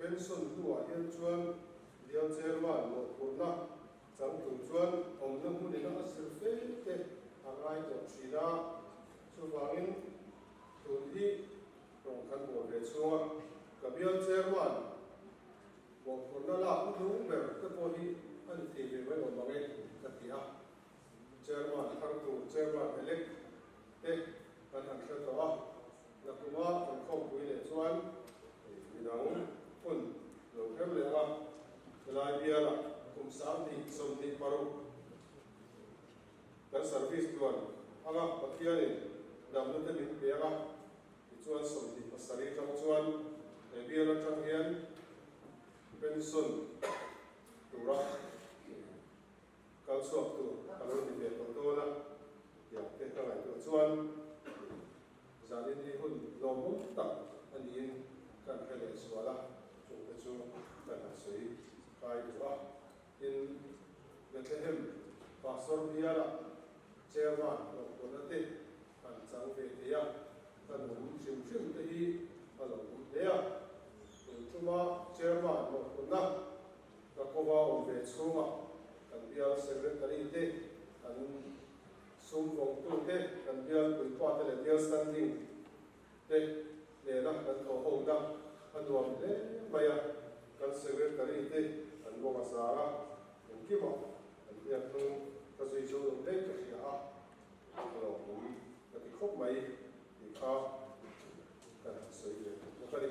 Pension hnuah hian chuan bial chairman mawhphurhna chang tur chuan awmna hmunina a zir fe te a ngai tawh thin a, chuvangin tun hi rawng kan bawl ve chhung a, ka bial chairman mawhphurhna lak hnung ber te pawh hi a ni thei ve mai awm ang e ka ti a. Chairman thar tur chairman elect te kan han hre tawh a, nakuma kan khawmpui leh chuan midang hun lo hrem leh ang a, helai bialah kum 2026 kan service tluan anga Pathianin damna te min pe ang a, tichuan 27 tang chuan he bial atang hian pension tura Kal chhuak tur ka lo ni ve tawh dawn a, tiang te ka ngaihtuah chuan zanin hi hun lawmawm tak a niin kan hre leh zual a, chung te chu kan han sawi kai duh a. Tin, Bethlehem Pastor biala Chairman hlawhpawlhna te han chang ve thei a, ka lawm hrim hrim te hi a lo awm hle a, tun tuma Chairman hlawhpawlhna Ka kawva awm ve chhungah kan bial Secretary te, kan sum vawngtu te, kan bial puipa te leh bial standing te nena kan thawh ho na a nuam hle mai a, kan Secretary te an mawng a zar a, engkimah kan biak hnung ka zui zo lo hle ka hria a, ka lawmawm ka ti khawp mai tih kha kan han sawi ve bawk a ni.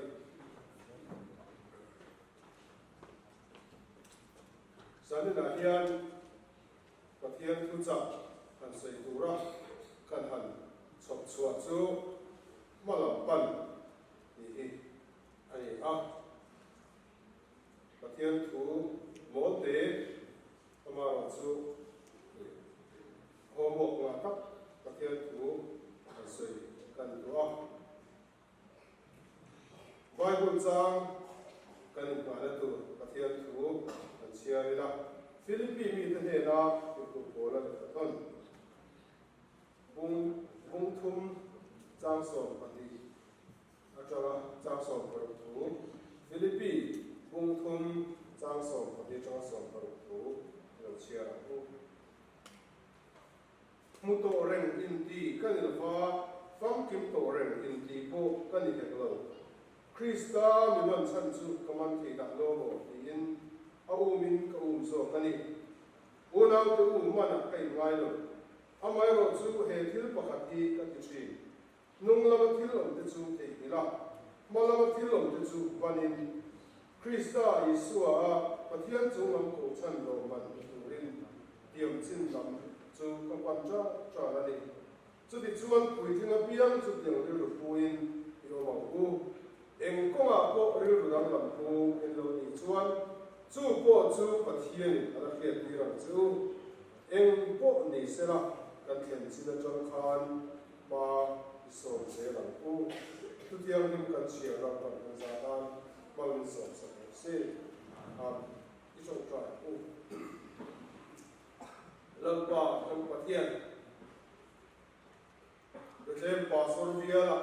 Zaninah hian Pathian thuchah han sawi tura kan han chhawp chhuah chu hma lam pan tih hi a ni a. Pathian thu mawl te amaherawhchu homework ngah tak Pathian thu han sawi kan duh a. Bible chang kan inhmahna tur Pathian thu kan chhiar ila, Philippi mite hnena tirhkoh Paula lehkha thawn bung bung thum chang 12 atanga chang 16 thu, Philippi bung thum chang 12 atanga 16 thu i lo chhiar ang u. Hmu tawh reng inti ka ni lova, famkim tawh reng inti pawh ka ni hek lo. Krista mi man chhan chu ka man thei dah lo maw tiin a umin ka um zawk a ni. Unaute um manah ka inngai lo. Amaherawh chu he thil pakhat hi ka ti thin. Hnung lama thil awmte chu theihnghilh a, hma lama thil awmte chu banin, Krista Isua a Pathian chung lam kohchhan lawmman pe turin tiam chin lam chu ka pan ṭan ṭan a ni. Chutichuan puitling apiang chu tiang rilru puin i awm ang u. Eng kawngah pawh rilru danglam pu en lo nih chuan chu pawh chu Pathianin a la hriattir ang che u. Eng pawh ni sela kan thlen chin aṭang khan hma i sawm zel ang u. Chutiang hlim kan chhiar ram kan kan zah nan hmang in sawm sak ang se. Amen. I ṭawngṭai ang u. Lalpa kan Pathian, Bethlehem Pastor biala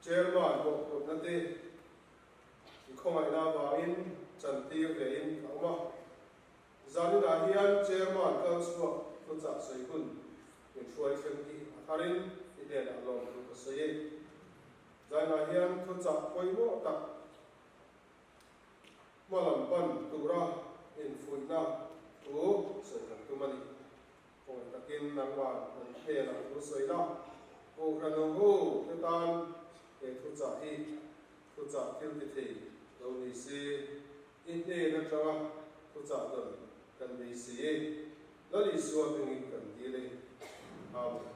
Chairman mawhphurhna te i khawngaihna avangin chantir ve in ka awm a. Zaninah hian Chairman kal chhuak thuchah sawi hun min hruai thleng hi a tharin i hnenah lawmthu ka sawi e. Zaninah hian thuchah pawimawh tak hma lam pan tura infuihna thu sawi kan tum a ni. Khawngaih takin nangmah kan hnenah thu sawi la, Kohhran ho te tan he thuchah hi thuchah thil ti thei lo ni se. I hnen atanga thuchah dawn kan beisei e. Lal Isua hmingin kan dil e. Amen.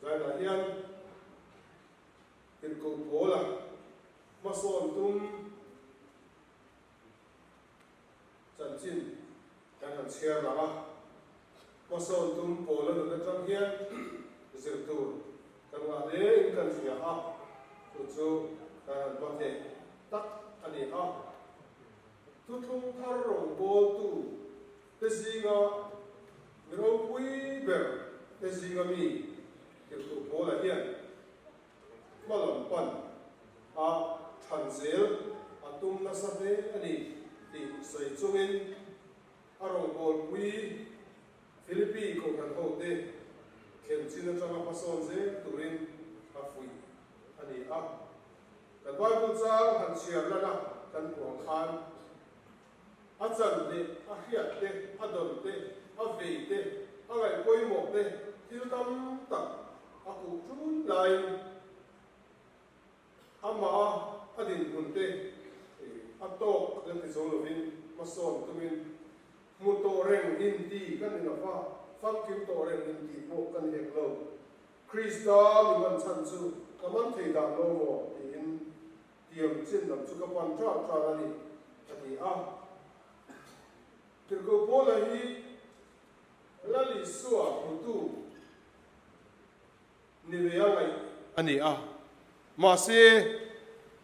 Zainah hian tirhkoh Paula hmasawn tum chanchin kan han chhiar lang a. Hmasawn tum Paula nun atang hian zir tur kan ngah hle in kan hria a, chu chu kan han hma thei tak a ni a. Thuthlung thar rawngbawltu te zinga mi ropui ber te zinga mi. Tirhkoh Paula hian hma lam pan a than zel a tum nasa hle a ni tih sawi chungin a rawngbawlpui Philippi kohhran hote thlen chin atanga hmasawn zel turin a fuih a ni a. Kan Bible chang han chhiar lana kan hmuh ang khan a chan leh a hriat te, a dawn te, a vei te, a ngaih pawimawh te thil tam tak a kuh ṭun laiin amah a dinhmun te a tawk la ti zo lovin hmasawn tumin hmu tawh reng inti kan ni lova, famkim tawh reng inti pawh kan hek lo. Krista mi man chhan chu ka man thei dah lo maw tiin tiam chin lam chu ka pan ṭal ṭal a ni, a ti a. Tirhkoh Paula hi Lal Isua hmutu ni ve a ngaih a ni a, mahse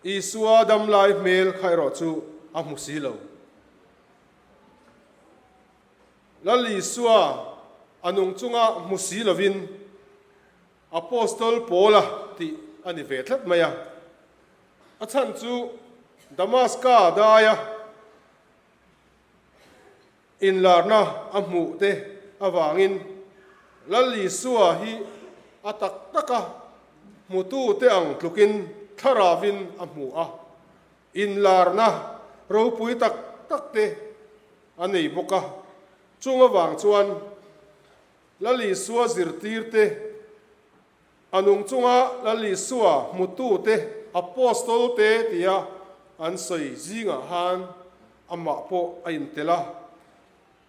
Isua damlai hmel kha erawh chu a hmu si lo. Lal Isua a nung chunga hmu si lovin Apostol Paula tih a ni ve tlat mai a. A chhan chu Damaska daia inlarna a hmuh te avangin Lal Isua hi a tak taka hmutu te ang tlukin thlaravin a hmu a, inlarna ropui tak tak te a nei bawk a, chung avang chuan Lal Isua zirtirte, a nung chunga Lal Isua hmutute, Apostol te tia an sawi zingah han amah pawh a intel a,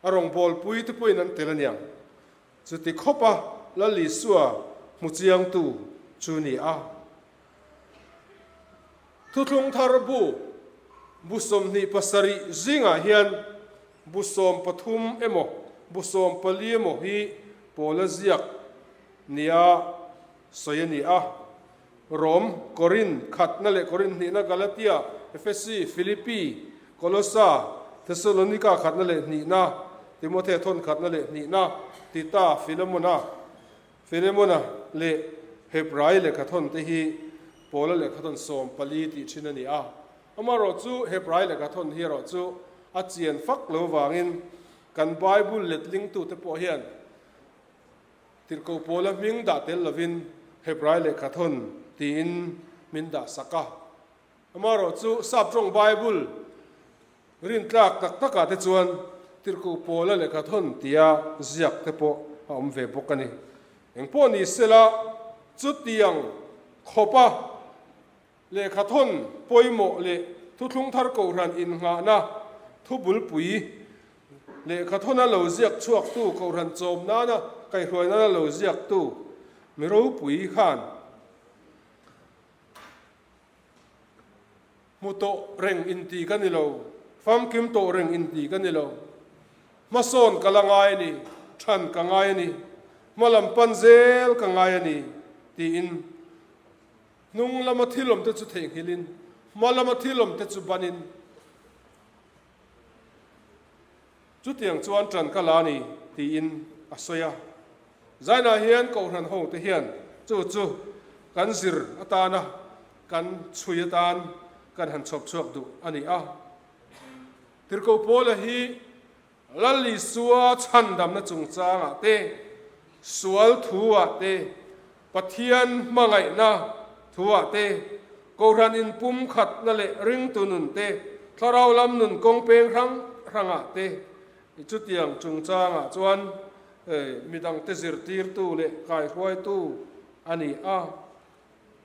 a rawngbawlpui te pawhin an tel a niang. Chuti khawpa Lal Isua hmu chiangtu chu ni a. Thuthlung thar bu, bu 27 zingah hian bu 13 emaw, bu 14 emaw hi Paula ziak nia sawi a ni a. Rom, Korin, khatna leh Korin hnihna, Galatia, Efesi, Philippi, Kolossa, Thesalonika khatna leh hnihna, Timothea thawn khatna leh hnihna, Tita, Filemona, Filemona leh Hebrai lehkhathawn te hi Paula lehkhathawn 14 tih thin a ni a. Amaherawhchu Hebrai lehkhathawn hi erawh chu a chian fak lo vangin kan Bible letlingtute pawh hian Tirhkoh Paula hming dah tel lovin Hebrai lehkhathawn tiin min dah sak a. Amaherawhchu Sap tawng Bible Rintlak tak takah te chuan Tirhkoh Paula lehkhathawn tia ziak te pawh a awm ve bawk a ni. Engpawh ni sela, chutiang khawpa lehkhathawn pawimawh leh thuthlung thar kohhran innghahna thubulpui lehkhathawna lo ziak chhuaktu kohhran chawm nana kaihhruai nana lo ziaktu mi ropui khan Hmu tawh reng inti ka ni lo, famkim tawh reng inti ka ni lo. Hmasawn ka la ngai a ni, than ka ngai a ni, hma lam pan zel ka ngai a ni, tiin hnung lama thil awmte chu theihnghilhin, hma lama thil awmte chu banin chutiang chuan tan ka la a ni, tiin a sawi a. Zainah hian Kohhran hote hian chu chu kan zir atana kan chhui atan kan han chhawp chhuak duh a ni a. Tirhkoh Paula hi Lal Isua chhandamna chungchangah te, sual thuah te, Pathian hmangaihna thuah te, Kohhran inpumkhatna leh ringtu nun te, thlarau lam nun kawng peng hrang hrangah te, chutiang chungchangah chuan midangte zirtirtu leh kaihruaitu a ni a.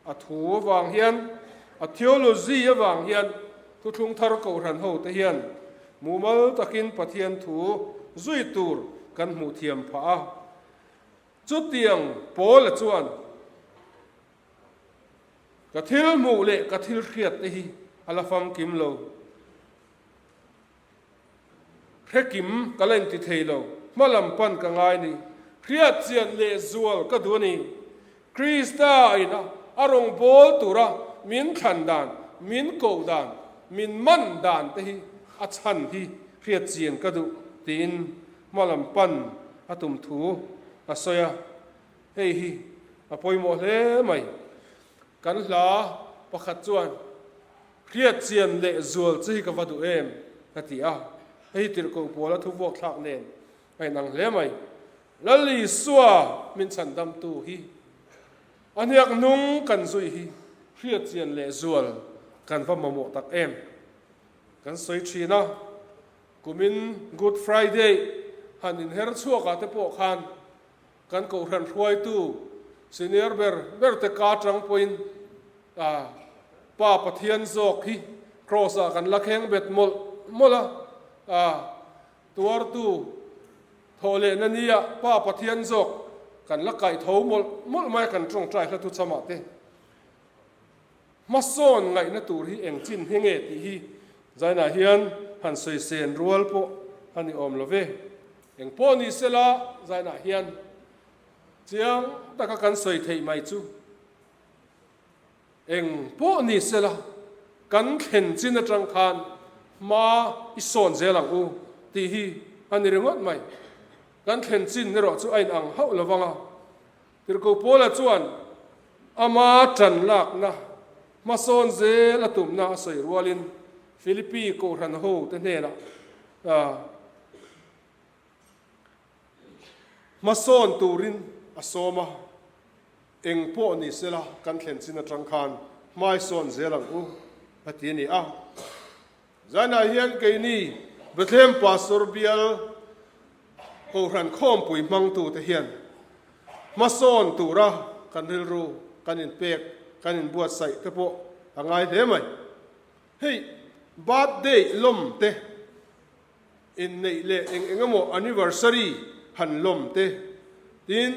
A thu avang hian, a theology avang hian thuthlung thar kohhran hote hian mumal takin Pathian thu zui tur kan hmuh thiam phah a. Chutiang Paula chuan ka thil hmuh leh ka thil hriat te hi a la famkim lo. Hrekim ka la inti thei lo, hma lam pan ka ngai ni. Hriat chian leh zual ka duh a ni. Krista ina a rawngbâwl tura min thlan dan, min koh dan, min man dan te hi a chhan hi hriat chian ka duh tiin hma lam pan a tum thu a sawi a. Hei hi. a pawimawh hle mai. Kan hla pakhat chuan hriatchian leh zual che hi ka va duh em a ti a, hei hi tirhkoh pawla thu vuak thlak nen a inang hle mai. Lal Isua min chhandamtu hi a hniak hnung kan zui hi hriatchian leh zual kan va mamawh tak em. Kan sawi thin a, kumin Good Friday han inher chhuakah te pawh khan kan kohhran hruaitu senior ber ber te ka atang pawhin Pa Pathian zawk hi Kraws ah kan la kheng bet mawlh mawlh a, tuartu thawh lehna nia Pa Pathian zawk kan la kaih tho mawlh mawlh mai a kan tawngtai hla thuchamah te. Hmasawn ngaihna tur hi eng chin hi nge tih hi zainah hian han sawi sen rual pawh a ni awm lo ve. Eng pawh ni sela zainah hian chiang taka kan sawi theih mai chu eng pawh ni sela kan thlen chin atang khan hma i sawn zel ang u tih hi a ni ringawt mai. Kan thlen chin erawh chu a inang hauh lo vang a. Tirhkoh Paula chuan ama ṭan lakna hmasawn zel a tumna a sawi rualin Philippi kohhran hote hnenah hmasawn turin a sawm a, Eng pawh ni sela kan thlen chin aṭang khan hmaisawn zel ang u, a ti a ni a. Zanah hian keini Bethlehem Pastor bial Kohhran khawmpui hmangtute hian hmasawn tura kan rilru kan inpek, kan inbuatsaih te pawh a ngai hle mai. Hei birthday lawm te, inneih leh eng eng emaw anniversary han lawm te, tin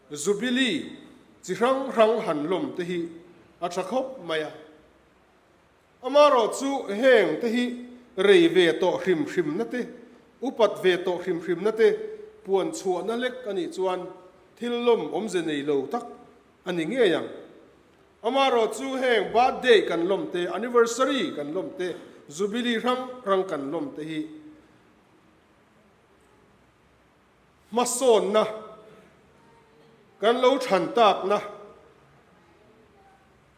jubilee chi hrang hrang han lawm te hi a tha khawp mai a. Amaherawh chu heng te hi rei ve tawh hrim hrimna te, upat ve tawh hrim hrimna te puan chhuahna lek a nih chuan thil lawm awmze nei lo tak a ni ngei ang. Amaherawh chu heng birthday kan lawm te, anniversary kan lawm te, jubilee hrang hrang kan lawm te hi hmasawnna kan lo chhan takna,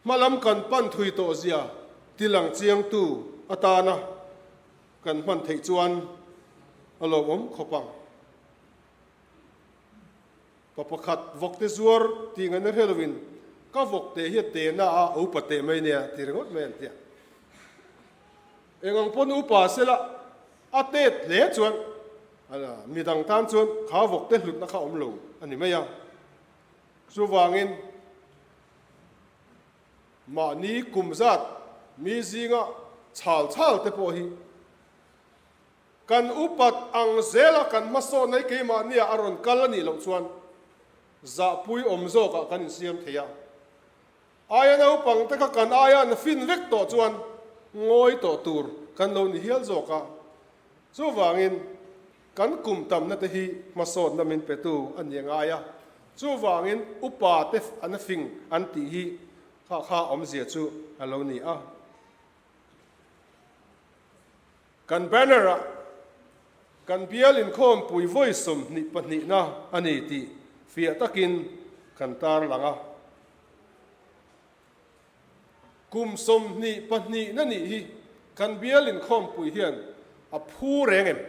Hmalam kan pan thui tawh zia tilang chiangtu atana kan hman theih chuan a lawmawm khawp ang. Pa pakhat vawkte zuar tih ngaihna hre lovin ka vawkte hi a te na a upa teh mai nia ti ringawt mai an ti a. Eng ang pawn upa sela a tet hle chuan midang tan chuan kha vawkte hlutna kha awm lo a ni mai a. Chuvangin Mahni kum zat mi zinga chhal chhal te pawh hi kan upat ang zela kan hmasawn hi keimahnia a rawn kal a nih loh chuan zahpui awm zawkah kan insiam thei a. Aia naupang te kha kan aia an fin vek tawh chuan ngawi tawh tur kan lo ni hial zawk a. Chuvangin Kan kum tamna te hi hmasawnna min petu a ni ngai a, chuvangin upa te an fing an tih hi kha kha awmzia chu a lo ni a. Kan banner ah kan bial inkhawmpui vawi 22na a ni tih fiah takin kan tarlang a. Kum 22na nih hi kan bial inkhawmpui hian a phu reng em?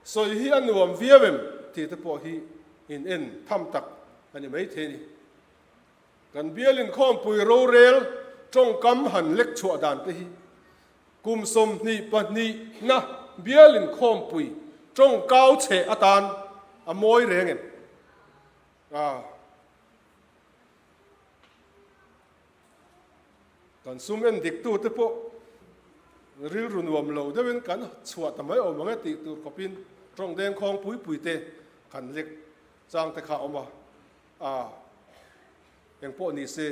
Sawi hi a nuam viau em tih te pawh hi in en tham tak a ni maithei a ni. Kan bial inkhawmpui rorel tawngkam han lek chhuah dan te hi kum 22na bial inkhawmpui tawngkau chhe atan a mawi reng em? Kan sum en diktute pawh rilru nuam lo deuhin kan chhuah ta mai awm ang e tih tur khawpin tawng deng khawng pui pui te kan lek chang te kha a awm a, a eng pawh ni se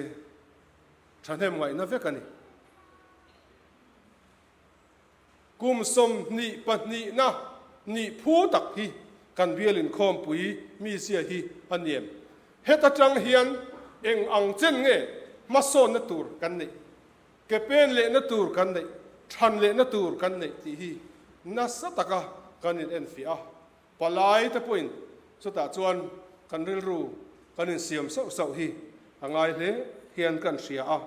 thahnem ngaihna vek a ni. Kum 22na nih phu tak hi kan bial inkhawmpui mizia hi a niam. Heta tang hian eng ang chen nge hmasawnna tur kan neih, ke pen lehna tur kan neih, than lehna tur kan neih tih hi nasa taka kan inenfiah a. Palai te pawhin chutah chuan kan rilru. kan insiam sauh sauh hi a ngai hle hian kan hria a.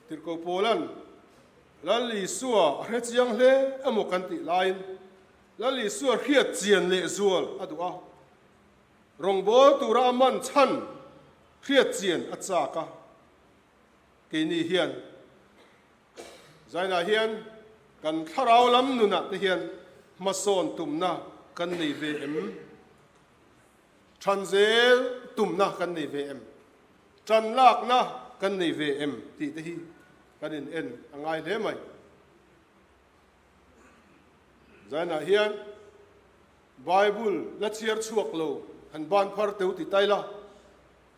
Tirhkoh Paula'n Lal Isua a hre chiang hle emaw kan tih laiin Lal Isua hriat chian leh zual a duh a, rawngbâwl tura a man chhan hriat chian a châk a. Keini hian Zainah hian kan thlarau lam nunah te hian hmasawn tumna kan nei ve em? Than zel tumna kan nei ve em? Tan lakna kan nei ve em? Tih te hi kan in en a ngai hle mai. Zainah hian Bible la chhiar chhuak lo han ban phar teu ti tai la,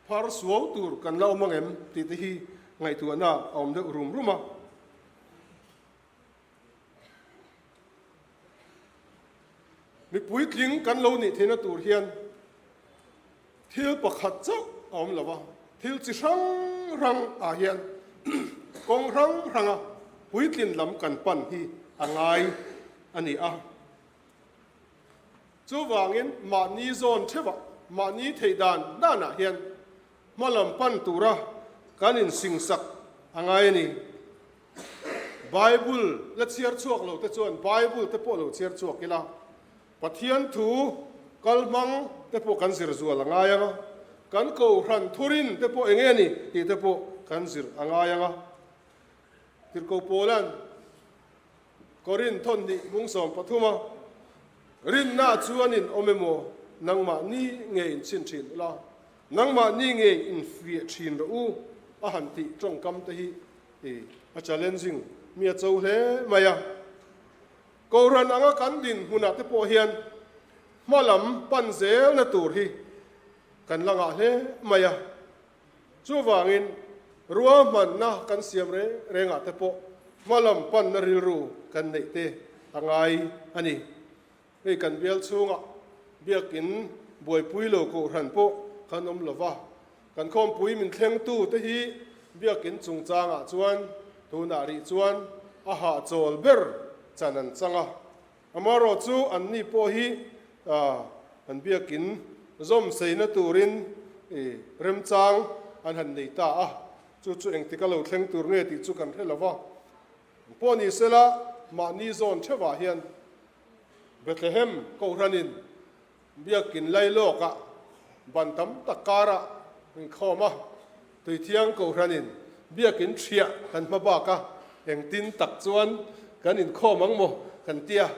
phar suau tur kan la awm ang em tih te hi ngaihtuahna a awm deuh rum rum a. Mi puitling kan lo nih theihna tur hian thil pakhat chauh a awm lo a, thil chi hrang hrang ah hian kawng hrang hranga puitlin lam kan pan hi a ngai a ni a. Chuvangin mahni zawn theuhah, mahni theih dan danah hian hma lam pan tura kan insingsak a ngai a ni. Bible la chhiar chhuak lo te chuan Bible te pawh lo chhiar chhuak ila, Pathian thu kal hmang te pawh kan zir zual a ngai ang a, kan kohhran thurin te pawh eng nge ni tih te pawh kan zir a ngai ang a. Tirhkoh Paula'n Korinth thawnhnih bung 13 a rinna chuan in awm emaw nangmahni nge in chhin thin ula, nangmahni nge in fiah thin rawh u a han tih tawngkam te hi I a challenging mi a cho hle mai a. Kohhran anga kan dinhmunah te pawh hian hma lam pan zelna tur hi kan la ngah hle mai a. Chuvangin ruahmanna kan siam reng rengah te pawh hma lam panna rilru kan neih te a ngai a ni. Hei kan bial chhungah biakin buaipui lo kohhran pawh kan awm lo va, kan khawmpui min thlengtu te hi biakin chungchangah chuan tunah rih chuan a hahchawl ber chan an chang a. Amaherawh chu anni pawh hi an biakin zawm seina turin remchang an han nei ta a, chu chu engtik a lo thleng tur nge tih chu kan hre lo va. Pawh ni sela mahni zawn theuhah hian Bethlehem Kohhranin biakin lailawkah ban tam tak karah inkhawm a, Tuithiang Kohhranin biakin thiah kan hma bak a, engtin tak chuan kan inkhawm ang maw kan tia.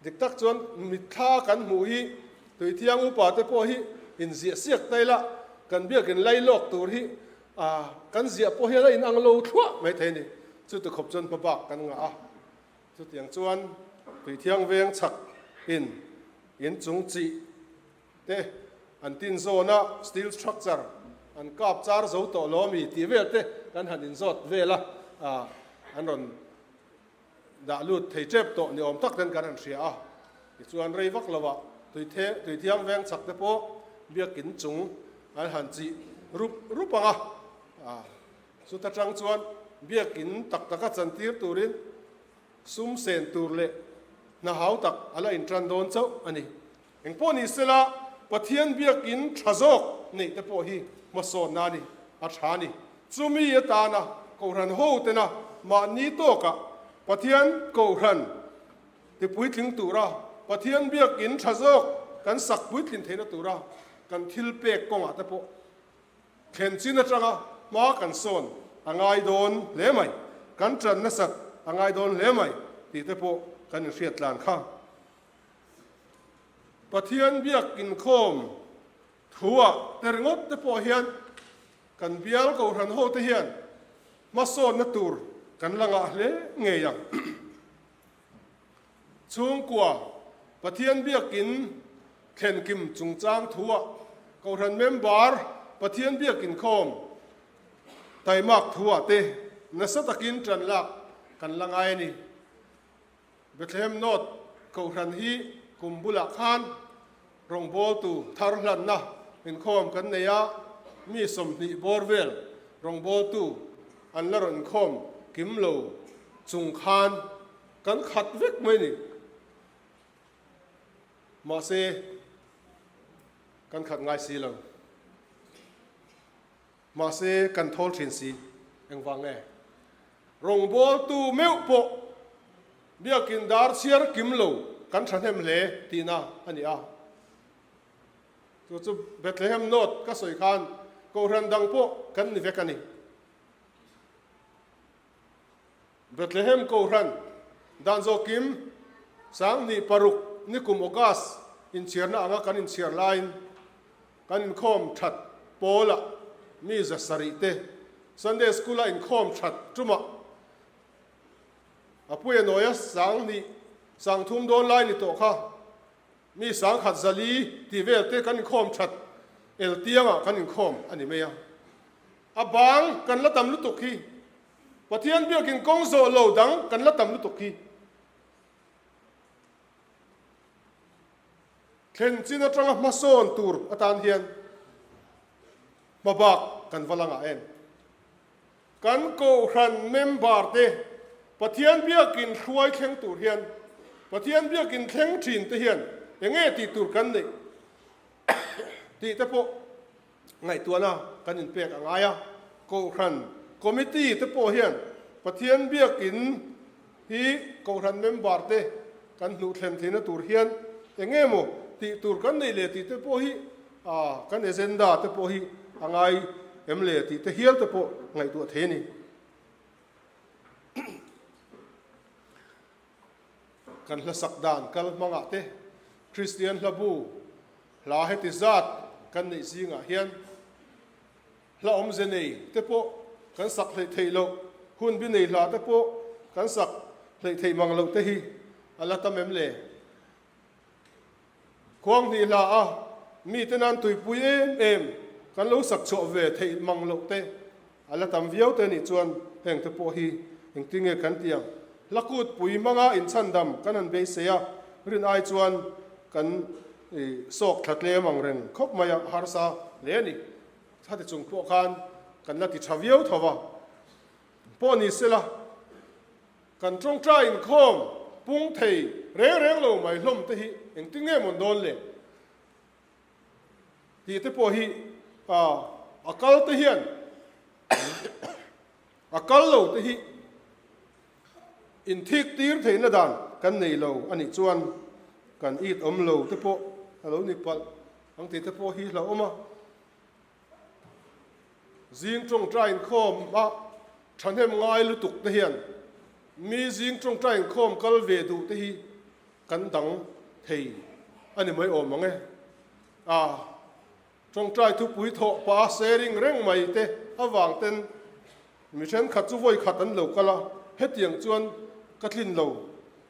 Dik tak chuan mitthla kan hmuh hi Tuithiang upa te pawh hi inziah siak ta ila kan biakin lailawk tur hi kan ziah pawh hian a inang lo thluah mai thei a ni. Chuti khawp chuan hma bak kan ngah a. Chutiang chuan Tuithiang veng chhak in inchung chih te an tin zawn a, steel structure an kap char zo tawh lo ami tih vel te kan han inzawt vel a, an rawn dah lut thei tep tawh ni awm tak ten kan han hria a. Tichuan rei vak lo ah Tuithiang veng chhak te pawh biakin chung an han chih rup rup ang a. Chuta tang chuan biakin tak taka chantir turin sum sen tur leh hna hau tak a la intan dawn chauh a ni. Engpawh ni sela, Pathian biakin tha zawk neih te pawh hi hmasawnna a ni, a tha a ni. Chumi atana Kohhran ho tena mahni tawkah Pathian Kohhran tipuitling tura Pathian biakin tha zawk kan sak puitlin theihna tura kan thil pek kawngah te pawh Thlen chin atanga hma kan sawn a ngai dawn hle mai, kan tan nasat a ngai dawn hle mai tih te pawh kan inhriat tlan kha. Pathian biak inkhawm thuah te ringawt te pawh hian kan bial kohhran ho te hian hmasawnna tur kan la ngah hle ngei ang. Chhungkua Pathian biakin thlenkim chungchang thuah Kohhran member Pathian biak inkhawm taimak thuah te nasa takin tan lak kan la ngai a ni. Bethlehem North Kohhran hi kum bulah khan rawngbawltu thar hlanna inkhawm kan nei a, mi 20 bawr vel rawngbawltu an la rawn inkhawm kim lo chung khan kan khat vek mai ni. Mahse, kan khat ngai si lo. Mahse, kan thawl thin si. Engvang nge? Rawngbawltu meuh pawh biakin dar chhiar kim lo kan thahnem hle tihna a ni a. Chu chu Bethlehem North ka sawi khan Kohhran dang pawh kan ni vek a ni. Bethlehem Kohhran dan zawhkim 2006 nikum August inchhiarna anga kan inchhiar laiin kan inkhawm that pawlah mi 700 te Sunday School-a inkhawm that tumah a puia nawia 2000 3000 dawn lai ni tawh kha Mi 1400 tih vel te kan inkhawm that el tiangah kan inkhawm a ni mai a. A bang kan la tam lutuk hi, Pathian biakin kawng zawh lo dang kan la tam lutuk hi. Thlen chin atanga hmasawn tur atan hian hmabak kan va la ngah em? Kan Kohhran member te Pathian biakin hruai thleng tur hian Pathian biakin thleng thin te hian enge tih tur kan neih tih te pawh ngaihtuahna kan inpek a ngai a. Kohhran Committee te pawh hian Pathian biakin hi Kohhran member te kan hnuh thlen theihna tur hian enge maw tih tur kan neih leh tih te pawh hi kan agenda te pawh hi a ngai em le tih te hial te pawh ngaihtuah thei a ni. Kan hlasak dan kal hmangah te Kristian hlabu hla heti zat kan neih zingah hian Hla awmze nei te pawh kan sak hleih theih loh, hun bi nei hla te pawh kan sak hleih theih mang loh te hi a la tam em le? Khuang hnih hla a mite nan tuipui em em kan lo sak chhuah ve theih mang loh te a la tam viau te nih chuan heng te pawh hi engtin nge kan ti ang? Hla kut pui hmanga inchhandam kan han beisei a, rin ai chuan kan sawk thla tlem ang reng khawp mai a, harsa hle a ni. Khati chung pawh khan kan la ti tha viau tho va, pawh ni sela kan tawngtai inkhawm pung thei reng reng lo mai hlawm te hi engtin nge mawn dawn le tih te pawh hi a kal te hian a kal lo te hi inthik tir theihna dan kan nei lo a nih chuan kan it awm lo te pawh a lo ni palh ang tih te pawh hi hlauhawm a. Zing tawngtai inkhawm a thahnem ngai lutuk te hian mi zing tawngtai inkhawm kal ve duh te hi kan dang thei a ni mai awm ang e. A tawngtai thupui thawh pah a sharing reng mai te avang ten mi thenkhat chu vawi khat an lo kal a, hetiang chuan ka tlin lo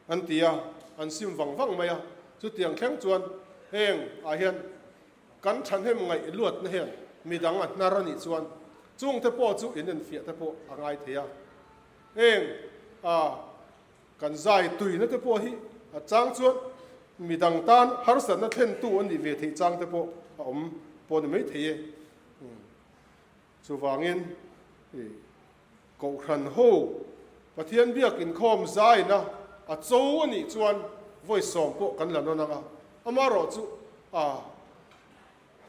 an ti a, an sim vang vang mai a. Chutiang thleng chuan heng ah hian Kan thahnem ngaih luatna hian midang a hnar a nih chuan chungte pawh chu inenfiah te pawh a ngai thei a. Heng a kan zai tuina te pawh hi a chang chuan midang tan harsatna thlentu a nih ve theih chang te pawh a awm pawh ni mai thei e. Chuvangin Kohhran ho Pathian biak inkhawm zaina a cho a nih chuan vawi sawm pawh kan la nawn ang a, amaherawh chu a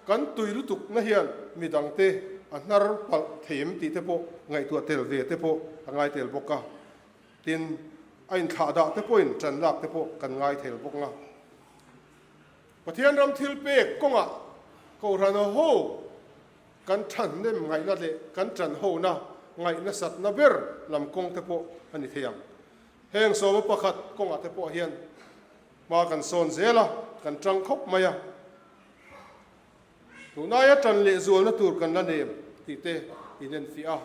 kan tui lutukna hian midangte a hnar palh thei em tih te pawh ngaihtuah tel ve te pawh a ngai tel bawk a, tin a inthlah dah te pawhin ṭan lak te pawh kan ngai thel bawk ang a. Pathian ram thil pek kawngah Kohhran ho Kan ṭhahnem ngaihna leh kan ṭanhona ngaih nasatna ber lam kawng te pawh a ni thei ang. Heng sawma pakhat kawngah te pawh hian hma kan sawn zel a, kan ṭang khawp mai a. Tunaia ṭan lehzualna tur kan la nem tih te inenfiah a,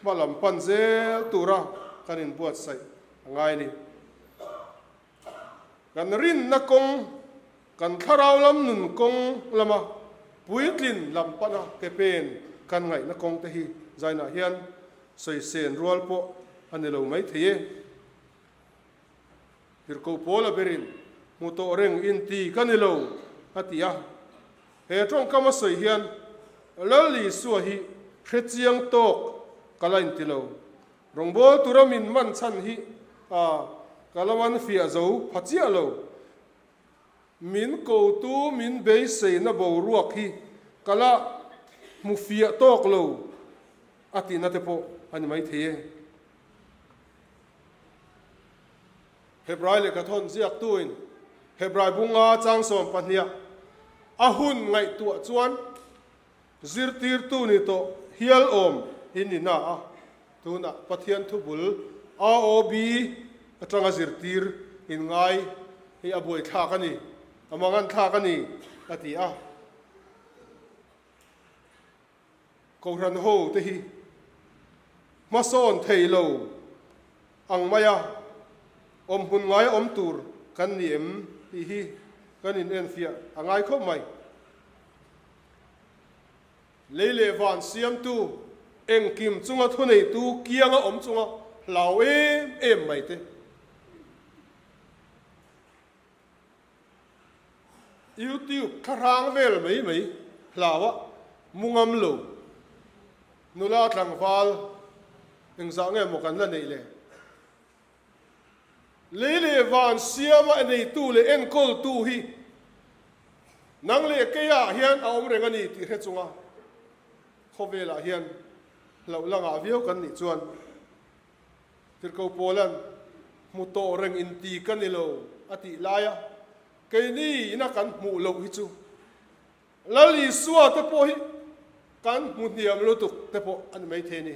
hma lam pan zel tura kan inbuatsaih a ngai a ni. Kan rinna kawng, kan thlarau lam nun kawng lama puitlin lam pana ke pen kan ngaihna kawng te hi zainah hian sawisen rual pawh a ni lo mai thei e. Tirhkoh Paula berin hmu tawh reng inti ka ni lo a ti a. He tawngkam a sawi hian Lal Isua hi hrechiang tawk ka la inti lo. Rawngbâwl tura min man chhan hi a ka la man fiah zo pha chiah lo. Min kotu min beiseina boruak hi ka la hmu fiah tawk lo a tihna te pawh a ni maithei e. Hebrai lehkhathawn ziaktuin Hebrai bunga chang sawmpahniah a hun ngaihtuah chuan zirtirtu ni tawh hial awm in ni na a, tunah Pathian thubul AOB atanga zirtir in ngai hi a buaithlak a ni, a manganthlak a ni a ti a. Kohhran ho te hi hmasawn thei lo ang maia awm hmun ngaia awm tur kan ni em tih hi kan inenfiah a ngai khawp mai. Lei leh van siamtu engkim chunga thuneitu kianga awm chunga hlau em em mai te. YouTube thlahrang vel mai mai hlau a, mu ngam lo. Nula tlangval engzah nge maw kan la neih le? Lei leh van siama neitu leh enkawltu hi nang leh keiah hian a awm reng a ni tih hre chunga khawvelah hian hlauh la ngah viau kan nih chuan Tirhkoh Paula'n hmu tawh reng inti ka ni lo a tih laia keini ina kan hmuh loh hi chu Lal Isua te pawh hi kan hmu hniam lutuk te pawh a ni maithei a ni.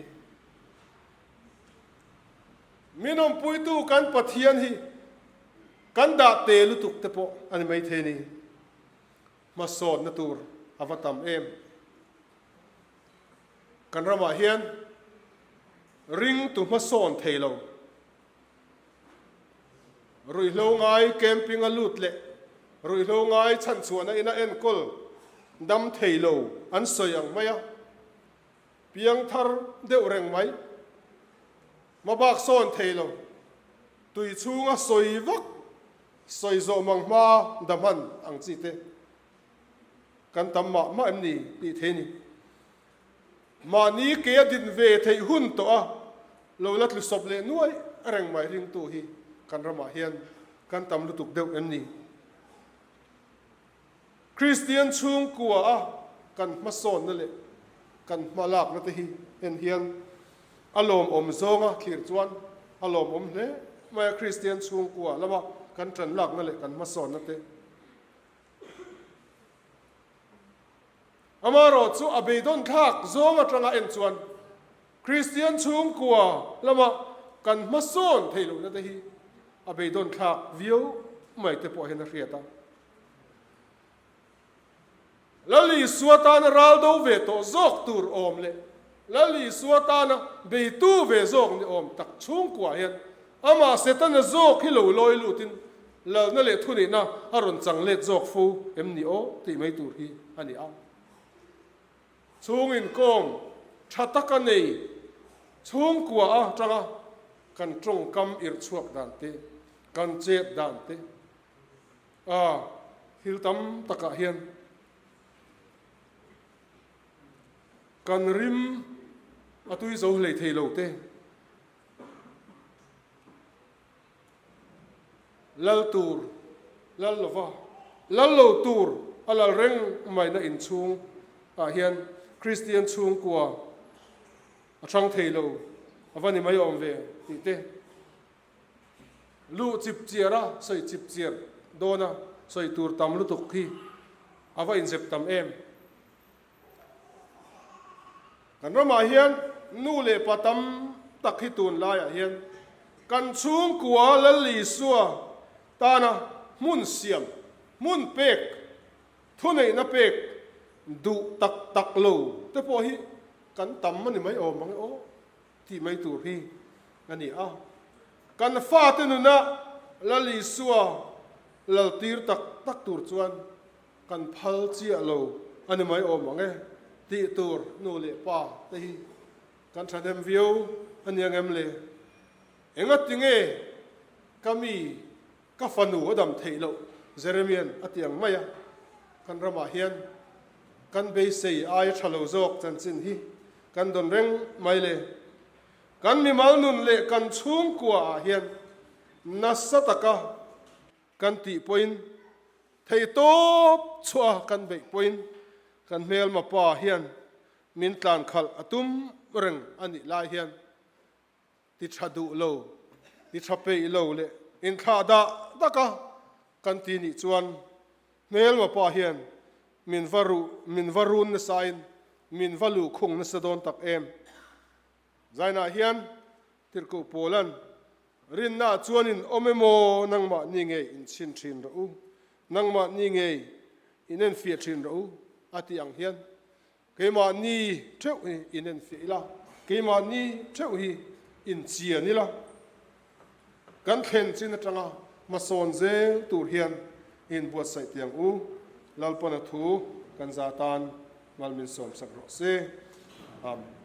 Min awmpuitu kan Pathian hi kan dah te lutuk te pawh a ni maithei a ni. Hmasawnna tur a va tam em. Kan ramah hian ringtu hmasawn thei lo, ruihhlo ngai camping a lut leh ruihhlo ngai chhanchhuahna ina enkawl dam thei lo an sawi ang mai a, piangthar deuh reng mai, hmabak sawn thei lo, tui chhunga sawi vak, sawi zawh mang hma dahman ang chi te. Kan tam mah mah em ni tih thei ni. Mahni ke a din ve theih hun tawh a, lo la tlu sawp leh nuai reng mai ringtu hi kan ramah hian kan tam lutuk deuh em ni. Kristian chhungkua a kan hmasawnna leh kan hmalakna te hi en hian a lawmawm zawnga thlir chuan a lawmawm hle mai a, Kristian chhungkua lama kan tanlakna leh kan hmasawnna te. Amaherawh chu a beidawn thlak zawng atanga en chuan Kristian chhungkua lama kan hmasawn theih lohna te hi a beidawn thlak viau mai te pawh hian a hriat a. Lal Isua tana ral do ve tawh zawk tur awm leh Lal Isua tana beitu ve zawk ni awm tak chhungkua hian amah Setana zawk hi lo lawi lutin lalna leh thunihna a rawn chang let zawk fo em ni aw tih mai tur hi a ni a. Chhung inkawm tha taka nei chhungkua atanga kan tawngkam irh chhuak dan te, kan chet dan te, A, thil tam takah hian kan rim a tui zo hlei thei lo te, lal tur lal lova lal lo tur a lal reng maina inchhung ah hian Kristian chhungkua a chang thei lo a va ni mai awm ve tih te. Luh chip chiar a, sawi chip chiar dawn a, sawi tur tam lutuk hi a va inzep tam em. Kan ramah hian nu leh pa tam tak hi tun laiah hian kan chhungkua Lal Isua tana hmun siam, hmun pek, thuneihna pek duh tak tak lo te pawh hi kan tam a ni mai awm ang e aw. Tih mai tur hi a ni a. Kan fate nuna Lal Isua laltir tak tak tur chuan kan phal chiah lo a ni mai awm ang e tih tur nu leh pa te hi kan thahnem viau a ni ang em le? Engati nge ka mi ka fanu a dam theih loh Jeremian a ti ang mai a, kan ramah hian kan beisei aia tha lo zawk chanchin hi Kan dawn reng mai le. Kan mimal nun leh kan chhungkua ah hian nasa taka kan tih pawhin Thei tawp chhuah a kan beih pawhin kan hmelma pa hian min tlan khalh a tum reng a nih lai hian ti tha duh lo, ti tha peih lo leh inthlah dah dak a kan ti nih chuan hmelma pa hian min va ruh, min va run nasain min va luhkhung nasa dawn tak em. Zainah hian Tirhkoh Paula'n, Rinnaah chuan in awm emaw nangmahni ngei in chhin thin rawh u, nangmahni ngei in enfiah thin rawh u, a tih ang hian keimahni theuh hi in enfiah ila, keimahni theuh hi in chian ila, kan thlen chin atanga hmasawn zel tur hian in buatsaih tiang u, Lalpana thu kan za tan mal min sawmsak rawh se. Amen.